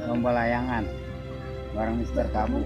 Lomba layangan bareng Mister kamu.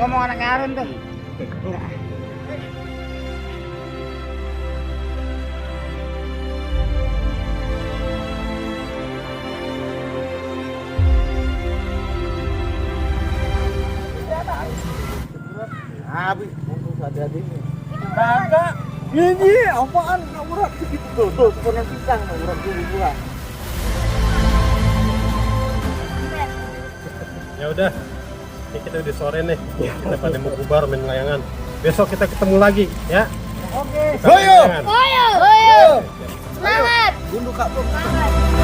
Ngomong anak Harun tuh. Habis untuk ada ini. Kagak. Ini apaan? Urat segitu tuh, sekolah pisang urat dulu gua. Ya udah, ini kita udah sore nih, kita pada mau bubar main layangan. Besok kita ketemu lagi, ya. Oke. Kita main layangan. Ayo. Semangat. Dulu Kak Bro.